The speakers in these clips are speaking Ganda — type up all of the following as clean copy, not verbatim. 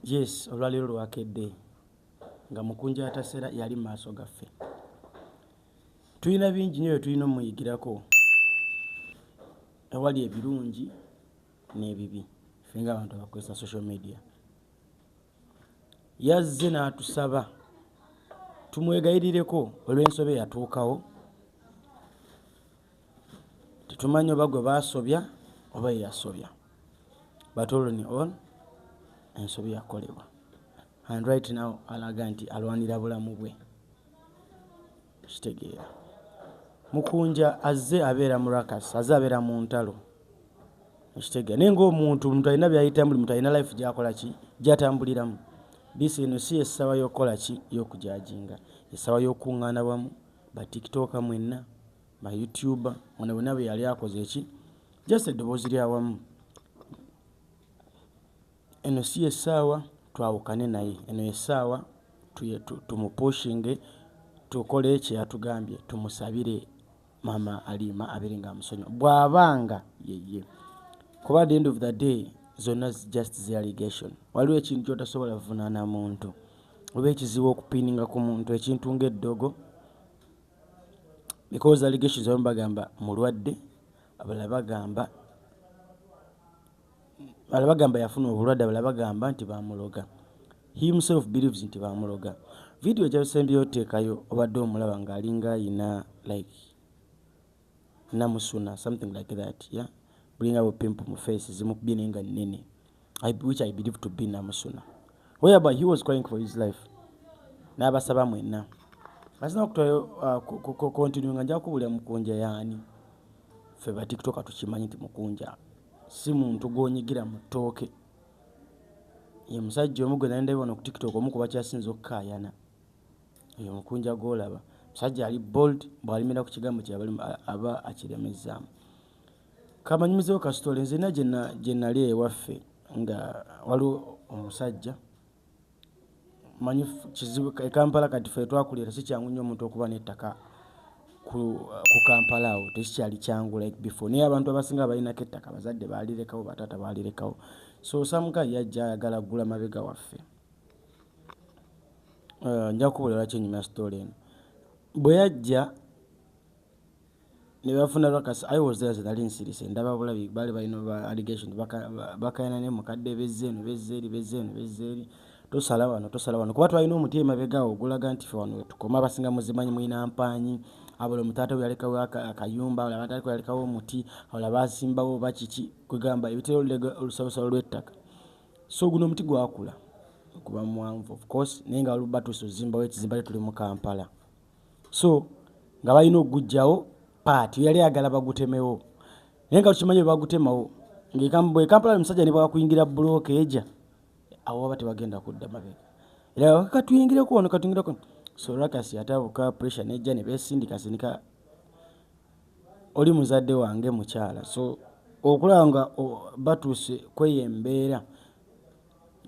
Yes, olwaleero lwakedde nga Mukunja Atasera yali mu maaso gaffe. Tulina bingi nnyo bye tulina omuyigirako, ewali ebirungi n'ebibi, ffe ng'abantu abakozesa social media. Yazze n'atusaba tumwegayirireko olw'ensobi eyatuukawo. Tetumanyi oba gwe baasobya oba ye yasobya, but all in all ensobi yakolebwa and right now alaga nti alwanira bulamu bwe. Kitegeera Mukunja azze abeera mu ruckus, azze abeera mu ntalo, ekitegeera. Naye ng'omuntu, omuntu alina byayitamu, buli muntu alina life gyakola ki, gyatambuliramu. This eno si essaawa y'okukola ki, y'okujudginga, essaawa y'okuŋŋaana wamu ba TikToker mwenna, ba YouTuber mwena bonna, bwe yali akoze eki, just eddoboozi lyawamu. Eno si yessaawa twawukane naye, eno yessaawa tumupushinge, tukole kyeyatugambye, tumusabire Maama Aliima abeere nga amusonyiwa bw'abanga yeye, kuba at the end of the day zonna just the allegation. Waliwo ekintu kyotasobola vunaana muntu oba ekizibu okupinninga ku muntu ekintu ng'eddogo, because allegations, abamu bagamba mulwadde, abalala bagamba yafuna obulwadde, abalala bagamba nti bamuloga. He himself believes nti bamuloga. Vidiyo gyasembyeyo oteekayo, obadde omulaba ng'alinga ayina like namusuna, something like that, yeah, bulinga bu pimple mu face zimukubye naye nga nnene, which I believe to be namusuna, whereby he was crying for his life n'abasaba mwenna asina okutwayo continue nga nja kubulira Mukunja yaani. Ffe ba TikToker tukimanyi nti Mukunja si muntu gw'onyigira mu ttooke. Ye musajja omu gwe nali ndabye wano ku TikTok, omu ku bakyasinze okukaayana. Oyo Mukunja gw'olaba musajja ali bold, bw'alimira ku kigambo kye aba akiremezzaamu. Kamanyumizeewo ka story. Nzenna gye nali ewaffe nga waliwo omusajja, manyi kizibu e Kampala kati ffe twakulira, si kyangu nnyo omuntu okuba n'ettaka ku Kampala awo, tekikyali kyangu like before, naye abantu abasinga balinako ettaka, abazadde baalirekawo, bataata baalirekawo. So some guy yajja ayagala kugula mabega waffe. Nja kukubuulira lwaki enyumya story eno. Bwe yajja ne bafuna ruckus, I was there, nali nsirise ndaba bulabi. Baali balina ba allegation, bakayana ne mukadde, bezze eno, bezze eri, bezze eno, bezze eri, tosala wano, tosala wano, kuba twalina omuti emabega awo ogulaga nti fe wano wetukoma. Abasinga muzimanyi, mulina mpanyi, abala omutaata we yalekawo akayumba, abala bataata yalekawo omuti, abala basimbawo bakiki, kwegamba ebitera olusalosalo lw'ettaka. So guno omuti gwakula guba muwanvu, of course, naye nga batuuse ozimbawo ekizimba, tuli mu Kampala, so nga balina okuguggyawo paati yali ayagala bagutemewo, naye nga tukimanyi bwe bagutemawo bwe Kampala, omusajja ne bwakuyingira bulooka eja awo baba tebagenda kudda mabega, era katuyingireko wano, katuyingireko. So ruckus yatabuka, pressure nejja ne beesindika sindika. Oli muzadde wange mukyala, so okulaba nga batuuse kweyo embeera,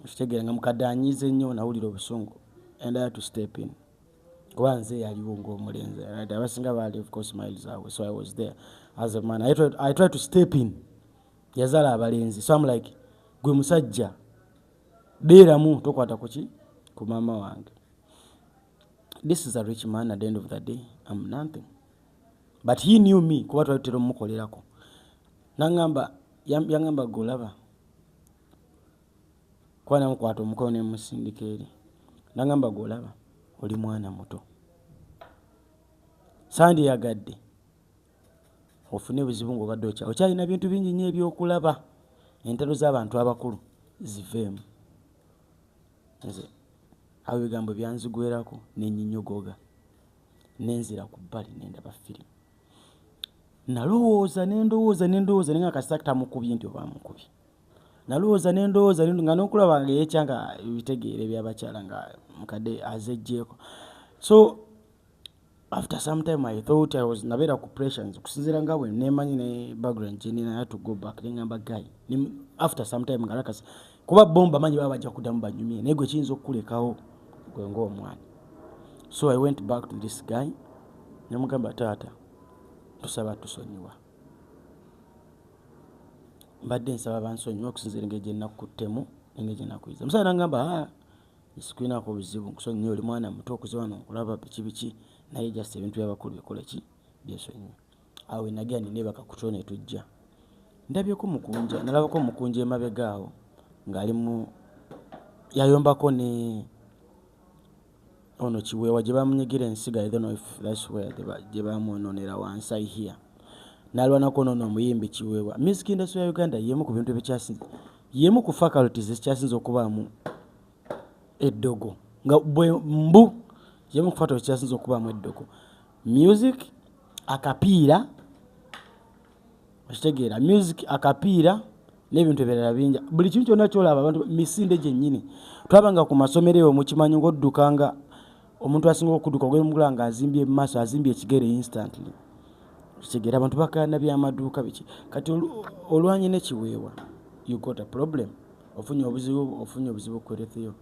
kitegeera nga mukadde anyiize nnyo, nawulira obusungu and I had to step in, kuba nze yaliwo ng'omulenzi. Abasinga baali of course miles away, so I was there as a man. I tried to step in. Yazaala abalenzi, so I'm like, gwe musajja beeramu, tokwata kuki ku maama wange. This is a rich man. At the end of the day I'm nothing, but he knew me, kuba twali tutera omukolerako. Naŋŋamba, yaŋŋamba, golaba kuba namukwata omukono nemusindika eri, naŋŋamba, golaba oli mwana muto, sandyagadde ofune obuzibu ng'obadde okyalina bintu bingi nnyo ebyokulaba, entalo z'abantu abakulu ziveemu. Nze abo ebigambo byanzigwerako, nennyinyogoga, nenzira ku bbali nendaba firimu. Nalowooza, nendowooza, nendowooza, naye nga kasita tamukubye nti oba amukubye. Nalowooza, nendowooza, nga nokulaba nga yekyanga ebitegeero ebyabakyala nga mukadde azejjeeko. So after some time I thought I was nabeera ku pressure, nze okusinziira nga bwe nemanyi ne background gyenina, I had to go back, neŋŋamba guy after some time nga ruckus, kuba bo mbamanyi baba bajja kuddamu banyumye, naye gwe kiyinza okukulekawo gwe ng'omwana. So I went back to this guy, nemugamba, taata, tusaba tusonyiwa, mbadde nsaba bansonyiwa okusinziira engeri gye nakkuttemu. Engeri gyenakuyiza omusajja nangamba, "Ah, sikulinako obuzibu, nkusonyiye, oli mwana muto, okuze wano nkulaba biki biki, naye just ebintu byabakulu bikole ki, byesonyiwe." Awo wenagenda nenebaka ku tulo netujja. Ndabyeko Mukunja, nalabako Mukunja emabega awo ng'ali mu yayombako ne ono Kiweewa gye bamunyigira ensigo. I don't know if that's where gye bamwononera wansi. I hear n'alwanako noono omuyimbi Kiweewa. Music industry ya Uganda yemu ku bintu ebikyasinze, yemu ku faculties ezikyasinze okubaamu eddogo, nga bwe mbu yemu ku faculties ezikyasinze okubaamu eddogo. Music, akapiira, okitegeera? Music, akapiira n'ebintu ebirala bingi, buli kintu kyonna kyolaba abantu misinde gyennyini. Twabanga ku masomero eyo, mukimanyi, ngaodduka nga omuntu asinga okudduka ogenda omugula nga azimbye mumaaso, azimbye ekigere instantly, kitegeera? Abantu bakayana byamaduuka biki. Kati olwanye ne Kiweewa, you got a problem, ofunye obuzibu, ofunye obuzibu kweretheyo.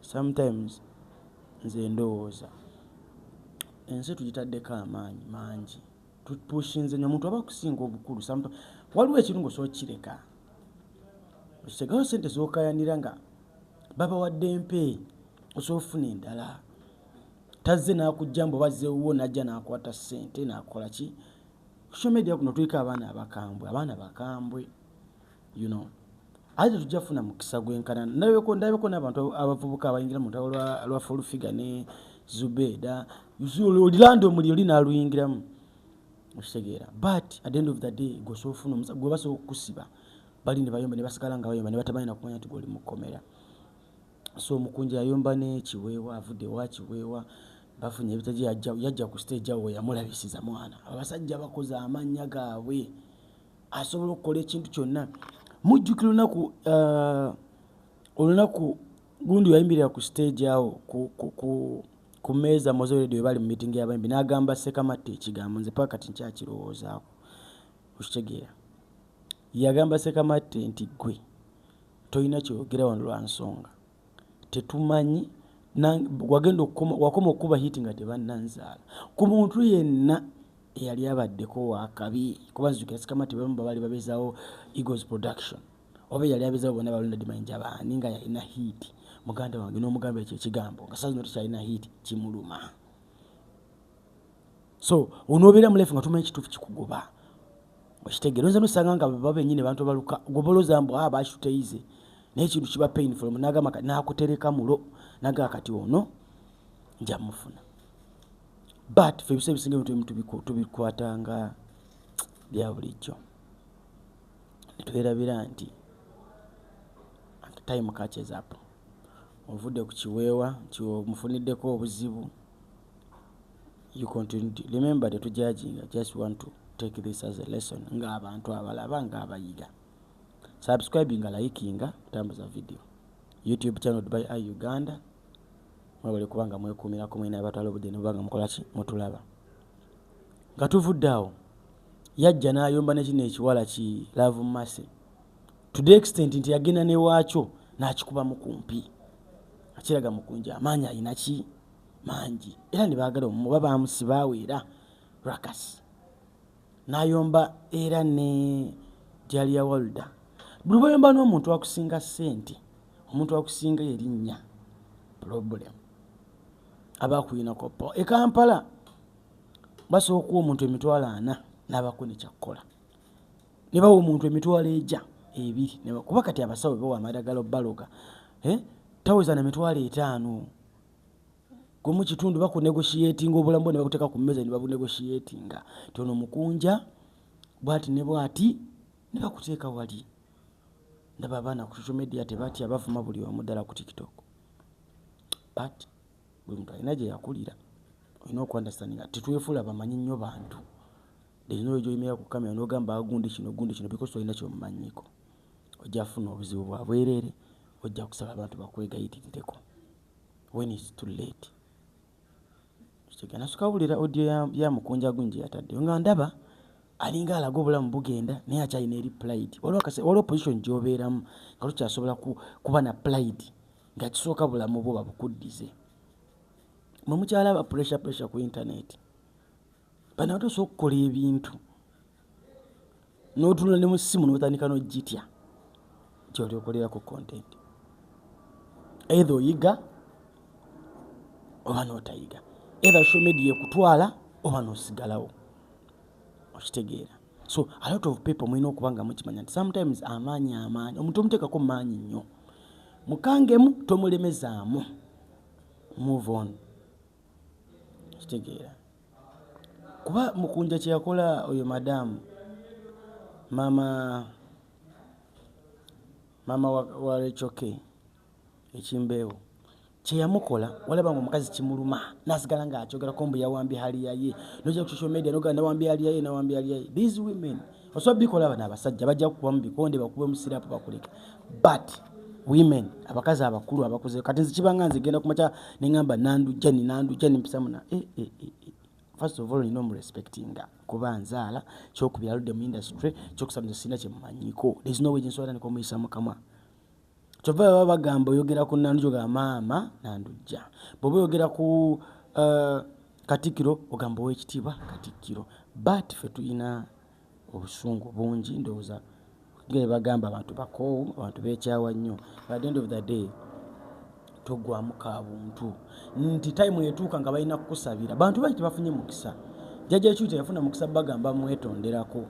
Sometimes nze ndowooza ensi tugitaddeko amaanyi mangi, tupushinze nnyo. Omuntu aba akusinga obukulu, waliwo ekintu ngaosobola okukireka, okitegeera? Sente zokayanira nga babawadde empe, osobola okufuna endala. Tazze n'akujja mbu bazze wuwo, najja n'akwata ssente n'akola ki. Social media kuno tuliko abaana abakambwe, abaana bakambwe, ate tetujja kufuna mukisa gwenkana. Ndabeko n'abantu abavubuka abayingira mu lutalo lwa Full Figure ne Zubeeda, oliranda omuliro oli n'aluyingiramu, okitegeera? But at the end of the day, gwe osobola ofuna gwe basobola okukusiba, bali ne bayomba ne basigala nga bayomba ne batamanyi nakumanya nti gwe oli mu kkomera. So Omukunja yayomba ne Kiweewa, avudde ewa Kiweewa, bafunye ebitaji, yajja ku stage awo yamulabisiza mwana. Abasajja bakoze amannya gaabwe, asobola okukola ekintu kyonna. Mujjukira olunaku gundi yayimirira ku stage awo ku meeza Mowzey Radio, bali mu meeting y'abayimbi, n'agamba Sekamatte ekigambo nze paka kati nkyakirowoozaako, okitegeera? Yagamba Sekamatte nti, "Ggwe tolina kyoyogera wano lwa nsonga tetumanyi wagenda wakoma okuba hit nga tebannanzaala." Ku muntu yenna eyali abaddeko wakabi, kuba nzijukira Sekamatte bamu babaali babeezaawo Eagles Production, oba eyali abeezaawo bonna balonda Mayinja baani, nga yalina hit, muganda wange, n'omugamba ekyo ekigambo nga saa zino tekyalina hit, kimuluma. So onoobeera mulefu nga tumanyi kituufu kikugoba, okitegeera? Oyinza nosanga nga baba bennyini bantu baluka gwe bolooza mbu a bakituteyize, naye ekintu kiba painful. Nagamba nakutereka mulo, nagamba kati ono nja mufuna. But fe ebiseera ebisinga ebintu ebimu tubikwatanga bya bulijjo, netwerabira nti time catches up. Ovudde ku Kiweewa nti omufuniddeko obuzibu, you continue. Remember, tetujudginga, just want to take this as a lesson ng'abantu abalaba ng'abayiga. Subscribinga, likinga, tambuza video, YouTube channel Dubai Eye Uganda. Mwebale kubanga mwekuumirako mwena abatwala obudde nebanga mukolaki mutulaba. Nga tuvudde awo, yajja n'ayomba ne kino ekiwala ki Love Mercy, to the extent nti yagenda newaakyo n'akikubamu kumpi, akiraga Mukunja amaanyi alina ki mangi, era ne baagala oba bamusibaawo. Era Rakas n'ayomba era ne Jalia Walda. Buli bweyomba n'omuntu akusinga ssente, omuntu akusinga erinnya, problem aba akuyinako po. E Kampala basobola okuwa omuntu 400,000 n'abako nekyakkola, ne bawa omuntu 20,000, kuba kati abasawo bawa amadagala obbaloga, eh? Taweza na 50,000 gwe mu kitundu bakunegotiatinga obulamu bwo ne bakuteeka ku mmeeza ne babunegotiatinga nti ono mukunja bwati ne bwati, ne bakuteeka wali. Ndaba abaana ku social media tebatya, bavuma buli omu, ddala ku TikTok, but buli muntu alina gye yakulira. Olina okuunderstandinga, tetwefuula bamanyi nnyo bantu. There's no way gy'oyimirira ku kamera n'ogamba gundi kino, gundi kino, because tolina ky'omumanyiiko. Ojja kufuna obuzibu bwa bwereere, ojja kusaba abantu bakwegayiririreko when it's too late. Nasooka wulira audio ya Mukunja gundi gye yataddeyo, nga ndaba alinga alaga obulamu bugenda, naye akyalina eri pride. Waliwo position gy'obeeramu nga tokyasobola kuba na pride, nga kisooka bulamu bwo babukuddize. Mwe mukyalaba pressure, pressure ku internet, bano ate osobola okukola ebintu n'otunula ne mu ssimu n'otandika n'ogitya nti oli okolerako content. Either oyiga oba n'otayiga, either social media ekutwala oba n'osigalawo, okitegeera? So a lot of people mulina okuba nga mukimanya nti sometimes amaanyi, amaanyi omuntu omuteekako maanyi nnyo, mukangemu, tomulemezaamu, move on, kitegeera? Kuba Mukunja kyeyakola oyo madamu, maama, maama wa Rachel K ekimbeewo kyeyamukola, walaba nga omukazi kimuluma nasigala ngaakyogerako mbu yawambye haliya ye. Nojja ku social media nogaa nawambye haliya ye, nawambye haliya ye. These women osobola bikola. Bano abasajja bajja kukuba mu bikonde, bakube mu sirapu, bakuleke, but women, abakazi abakulu abakuze. Kati nze kibanga nze genda kumakya neŋamba nandujja ni nandujja nimpisamu na eh, eh, eh, eh. First of all, nina omurespectinga kuba nzaala. Kyokubiri, aludde mu industry. Kyokusatu, nze sirina kyemumanyiko. There's no way gyensobola tandika omuyisa mukamwa. Kyova baba bagamba oyogera ku Nandujja, ogamba maama Nandujja. Bw'oba oyogera ku Katikkiro, ogamba owekitiibwa Katikkiro. But ffe tulina obusungu bungi. Ndowooza nga bagamba abantu bakoowu, abantu beekyawa nnyo. At the end of the day, toggwamu ka buntu nti time etuuka nga balina kukusabira. Bantu bangi tebafunye mukisa. Jjajja Ekyuti yafuna mukisa, bagamba mwetonderako.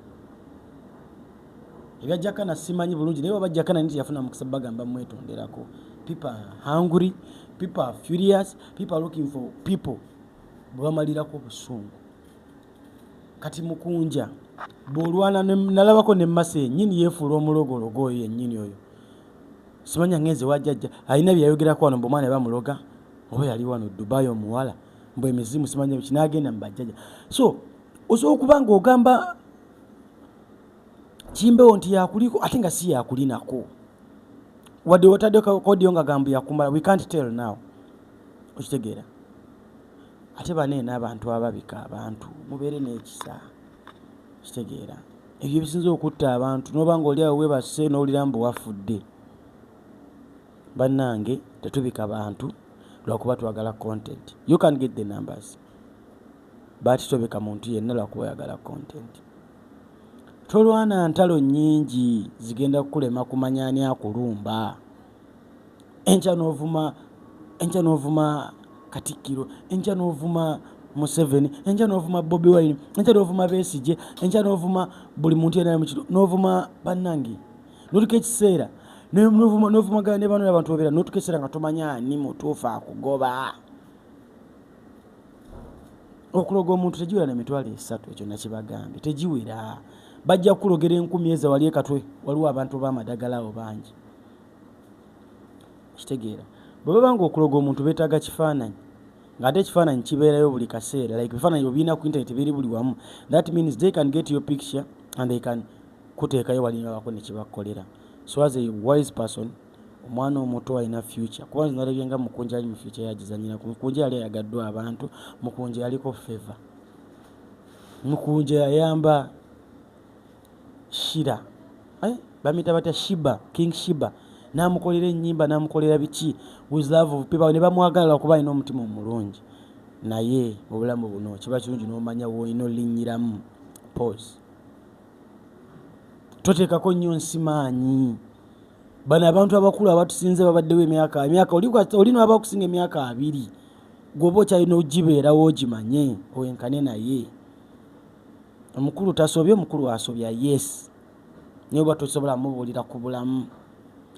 Ebya Jakana simanyi bulungi, naye waba Jakana nti yafuna mukisa, bagamba mwetonderako. People are hungry, people are furious, people are looking for people bwe bamalirako obusungu. Kati Mukunja bw'olwana nalabako ne Masa yennyini yeefuula omulogologo oyo yennyini oyo, simanya ngenze wajjajja alina byeyayogerako wano mbu omwana bamuloga, oba yali wano Dubai omuwala mbu emizimu, simanya biki, n'agenda mu bajjajja. So osobola okuba ng'ogamba Kimbewo nti yakuliko ate nga si yakulinako, wadde watadde kodiyo nga gambu yakumala. We can't tell now, okitegeera? Ate baneeno abantu ababika abantu, mubeere n'ekisa, kitegeera? Ebyo ebisinza okutta abantu, noba nga oli awo webase n'owulira mbu wafudde. Bannange, tetubika bantu lwakuba twagala content. You can get the numbers, but tobika muntu yenna lwakuba oyagala content. Tolwana ntalo nnyingi zigenda kukulema kumanya ani akulumba. Enkya n'ovuma, enkya n'ovuma Katikkiro, enkya n'ovuma Museveni, enkya n'ovuma Bobi Wine, enkya n'ovuma Besigye, enkya n'ovuma buli muntu yenna mukiro, n'ovuma bannange, notuka ekiseera n'ovumagana ne bano abantu obeera, notuka ekiseera nga tomanya ani mutuufu akugoba. Okuloga omuntu tegiwera na 300,000, ekyo nakibagambye, tegiwera. Bajja kukulogera 1000 eza wali ekatwe. Waliwo abantu b'amadagala awo bangi, kitegeera? Bwe baba nga okuloga omuntu beetaaga kifaananyi, ng'ate ekifaananyi kibeerayo buli kaseera, like ebifaananyi obirina ku internet, biri buli wamu, that means they can get your picture and they can kuteekayo wali nga bako ne kibakolera. So as a wise person, omwana omuto alina future, kuba nze nalabye nga Mukunja ali mu future yagizanyirako. Mukunja yali ayagaddwa abantu, Mukunja yaliko favor, Mukunja yayamba Shira, eh, bamuyita batya, Shiba, King Shiba, n'amukolera ennyimba, n'amukolera biki, with love of people, ne bamwagala lwakuba alina omutima omulungi. Naye obulamu buno kiba kirungi n'omanya woolina olinnyiramu pause. Toteekako nnyo nsimaanyi. Bano abantu abakulu abatusinze babaddewo emyaka, emyaka, oli naba okusinga emyaka 20, gweoba okyalina ogibeerawo, ogimanye, owenkane naye. Omukulu tasobya, omukulu asobya, yes, naye oba tosobola mubuulira ku bulamu.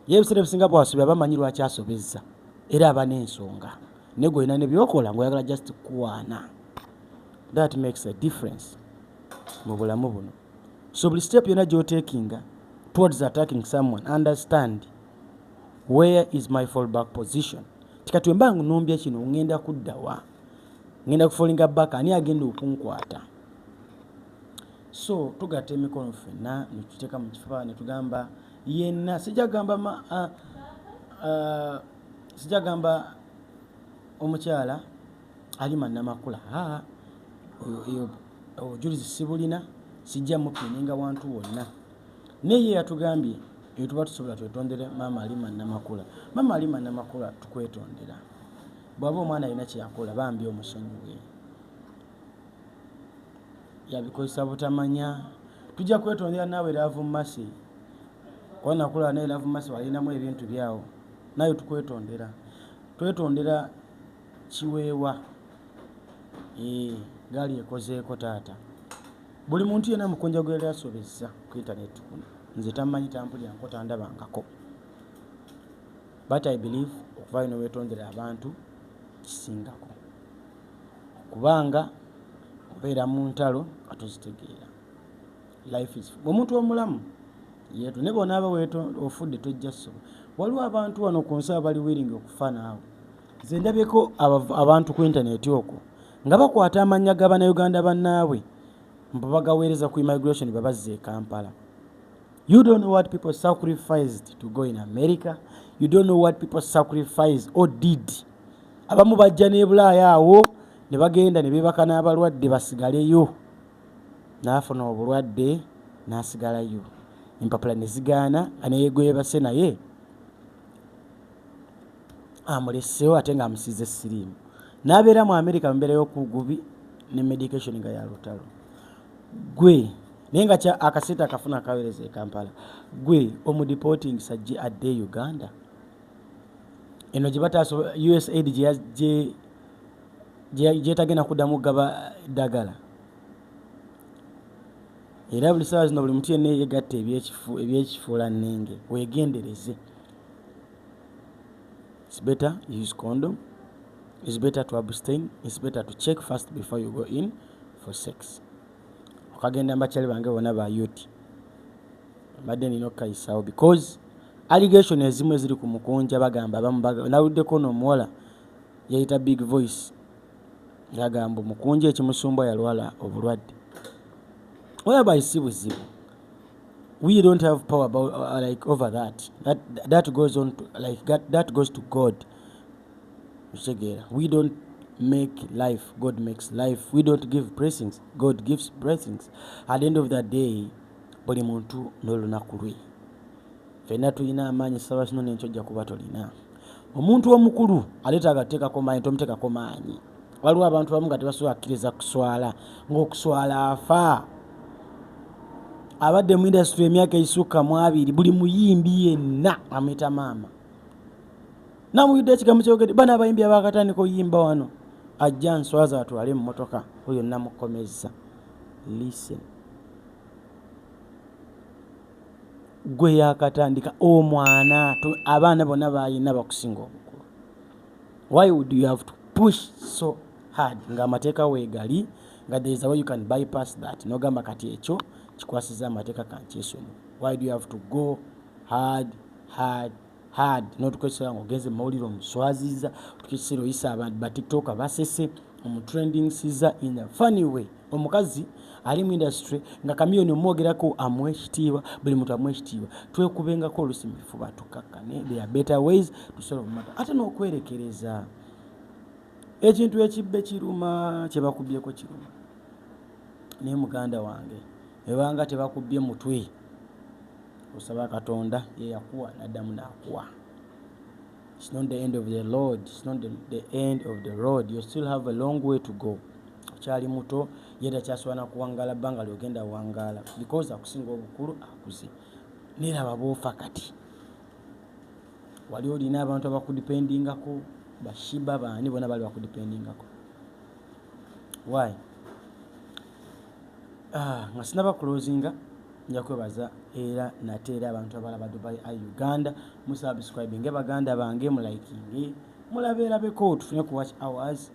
Ye ebiseera ebisinga bwasobya bamanyi lwaki asobezza, era aba n'ensonga, naye gwe olina ne byokola ng'oyagala just kuwaana. That makes a difference mu bulamu buno. So buli step yonna gy'otakinga towards attacking someone, understand where is my fallback position. Tikati wemba numbya kino, ŋŋenda kuddawa? Ŋŋenda kufallinga back, ani agenda okunkwata? So tugatta emikono ffenna netuteeka mu kifuba ne tugamba yenna, sijja gamba sijja gamba omukyala Alima Namakula, aa oyo obujulizi sibulina, sijja mupininga wantu wonna, naye ye yatugambye eyo tuba tusobola twetondere maama Alima Namakula. Maama Alima Namakula, tukwetondera. Bw'aba omwana alina kyeyakola, bambi omusonyiwe, yabikozesa butamanya. Tujja kwetondera naawe Love Mercy, kuba nakula naye Love Mercy walinamu ebintu byawo, naye tukwetondera. Twetondera kiweewa. Eh, gaali ekozeeko taata. Buli muntu yenna Mukunja gwe yali asobezza ku internet kuno, nze tammanyi, tampulirangako, tandabangako, but I believe okuvaayo newetondera abantu kisingako, kubanga obeera mu ntalo nga tozitegeera. Life is omuntu omulamu yetu ne bonaaba ofudde tojja soba. Waliwo abantu wano ku nsi abali willing okufa naawe. Nze ndabyeko abantu ku internet okwo nga bakwata amannya g'Abannayuganda bannaabwe mbu bagaweereza ku immigration babazze e Kampala. You don't know what people sacrificed to go in America. You don't know what people sacrificed or did. Abamu bajja n'e Bulaaya awo ne bagenda ne beebaka n'abalwadde basigaleyo, n'afuna obulwadde n'asigalayo, empapula ne zigaana nga naye gwebase naye amuleseewo ate ng'amusiize siriimu, n'abeera mu America mu mbeera y'okugubi ne medication nga ya lutalo. Gwe naye nga akasente akafuna akaweereza e Kampala, gwe omudeporting sajje adde e Uganda eno gye bataaso USAID gyetagenda kuddamu kugaba ddagala. Era buli saawa zino buli muntu yenna yegatta ebyekifuula nnenge, weegendereze. It's better use condom, it's better to abstain, it's better to check first before you go in for sex. Okagenda bakyali bange bonna ba youth, mbadde nina okukayisaawo because allegation ezimu eziri ku Mukunja, bagamba abamu nawuliddeko n'omuwala yayita Big Voice yagamba Omukunja ekimusumba yalwala obulwadde whereby si buzibu. We don't have power about, like over that. That goes on to, like that goes to God. Okitegeera? We don't make life, God makes life. We don't give blessings, God gives blessings. At the end of the day, buli muntu n'olunaku lwe. Ffenna tulina amaanyi saba kino nenkyo ojja kuba tolina. Omuntu omukulu aleetaaga tuteekako maanyi, tomuteekako maanyi. Waliwo abantu abamu nga tebasobola kkiriza kuswala, ng'okuswala afa. Abadde mu industry emyaka egisukka mu 20, buli muyimbi yenna amuyita maama. Namuyidde ekigambo kyogedde, bano abayimbi abakatandika oyimba wano, ajja nswaza atwale mu motoka oyo namukomezza. Listen, gwe yakatandika omwana, abaana bonna bayina bakusinga obukulu. Why would you have to push so hard ng'amateeka weegali, nga there is a way you can bypass that, nogamba kati ekyo kikwasiza amateeka kankyesonyiwe? Why do you have to go hard, hard, hard, notukozesa nga ogenze mumawulire omuswaziza, tukiseera oyisa abantu batiktoka basese omutrendingsiza in a funny way? Omukazi ali mu industry nga Chameleone omwogerako amuwa ekitiibwa, buli muntu amuwa ekitiibwa. Twekubengako olusi mu bifuba tukakkane. There are better ways to solve matter, ate n'okwerekereza. Ekintu ekibbe kiruma, kyebakubyeko kiruma, naye muganda wange, ebanga tebakubbye mutwe, osaba Katonda yeyakuwa naddamu nakuwa. It's not the end of the road. It's not the end of the road. You still have a long way to go. Okyali muto, ye takyasobola nakuwangaala bbanga lyogenda wangaala because akusinga obukulu, akuze. Neraba bwofa kati wali olina abantu abakudependingako, bashiba baani bonna bali bakudependingako. Why? Ah, nga sinaba closinga, nja kwebaza era nate era abantu abalaba Dubai i Uganda. Musubscribinge baganda bange, mulikinge, mulabeerabeko, tufune ku watch hours,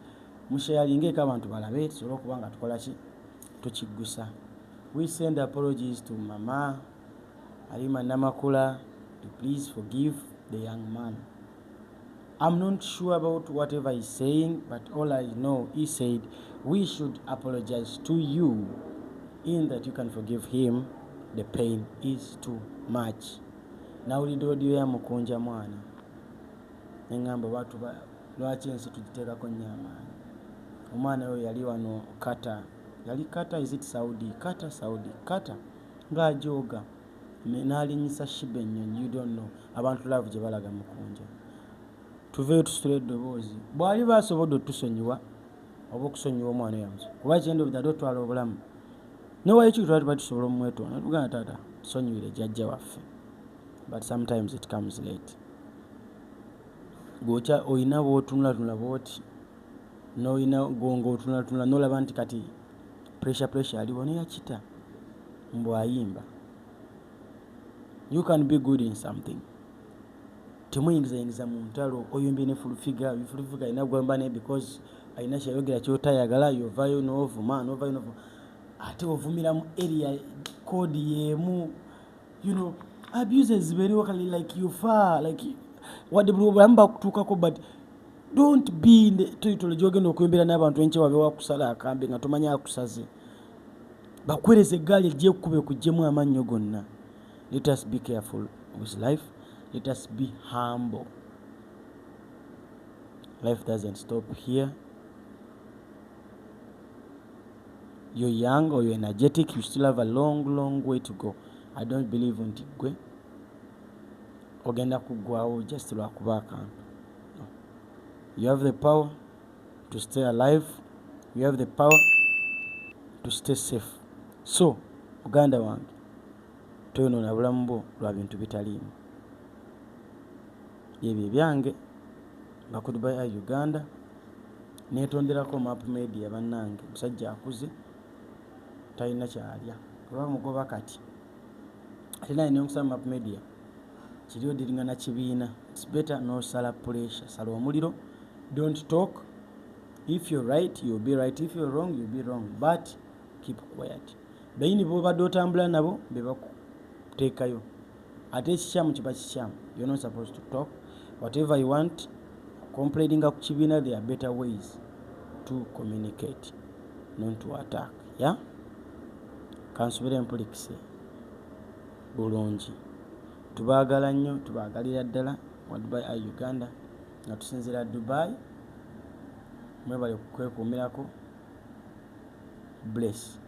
musharingeeko abantu balabe, tusobole okuba nga tukola ki, tukiggusa. We send apologies to Mama Halima Namakula to please forgive the young man. I'm not sure about whatever he's saying, but all I know, he said we should apologize to you in that you can forgive him. The pain is too much. Nawulidde audio ya Mukunja mwana, neŋŋamba batu lwaki ensi tugiteekako nnyo amaanyi. Omwana oyo yali wano Qatar, yali Qatar, is it Saudi? Qatar, Saudi, Qatar, ng'ajooga n'alinyisa Sheebah ennyonyi. You don't know abantu love gye balaga Mukunja. Tuveeyo tusitule eddoboozi bw'ali basobodde otusonyiwa oba okusonyiwa omwana oyo amuso, kuba kyendobidde otwala obulamu newayo kiki. Twali tuba tusobola omwetonda tugamba taata tusonyiwire jjajja waffe, but sometimes it comes late. Gokya olina bw'otunulatunula bw'oti n'olina ng'otunulatunula n'olaba nti kati pressure pressure aliwo naye akita mbu ayimba. You can be good in something. Temuyingizayingiza mu ntalo oyombye ne Full Figure, Full Figure alina gwamba naye because alina kyayogera ky'otayagala yovayo n'ovuma n'ovayo n'ovuma ate ovumira mu area code y'emu. Abuses zibeerewo kale like you far like wadde buli obulamu bakutuukako, but don't be in the territory gy'ogenda okuyombera n'abantu enkya wabe wakusala akambe nga tomanyi akusaze bakuweereza eggaali ejja ekukube ekuggyemu amannyo gonna. Let us be careful with life. Let us be humble. Life doesn't stop here. You're young or you're energetic, you still have a long, long way to go. I don't believe nti gwe ogenda kuggwawo just lwakuba akantu. No. You have the power to stay alive. You have the power to stay safe. So, muganda wange, toyonoona bulamu bwo lwa bintu bitaliimu. Byebyo ebyange mba ku Dubai Eye Uganda neetonderako Map Media bannange musajja akuze talina kyalya oba mugoba kati ate naye nenkusaba Map Media kiri odiringa na kibiina. It's better n'osala pressure, sala omuliro, don't talk. If you're right, you'll be right. If you're wrong, you'll be wrong, but keep quiet. Benyini bobadde otambula nabo be bakuteekayo ate ekikyamu kiba kikyamu. You're not supposed to talk whatever you want. Complaininga ku kibiina, there are better ways to communicate, not to attack. Yeah, kansubire mpulikise bulungi. Tubaagala nnyo, tubaagalira ddala wa Dubai Eye Uganda nga tusinziira Dubai. Mwebale kwekuumirako. Bless.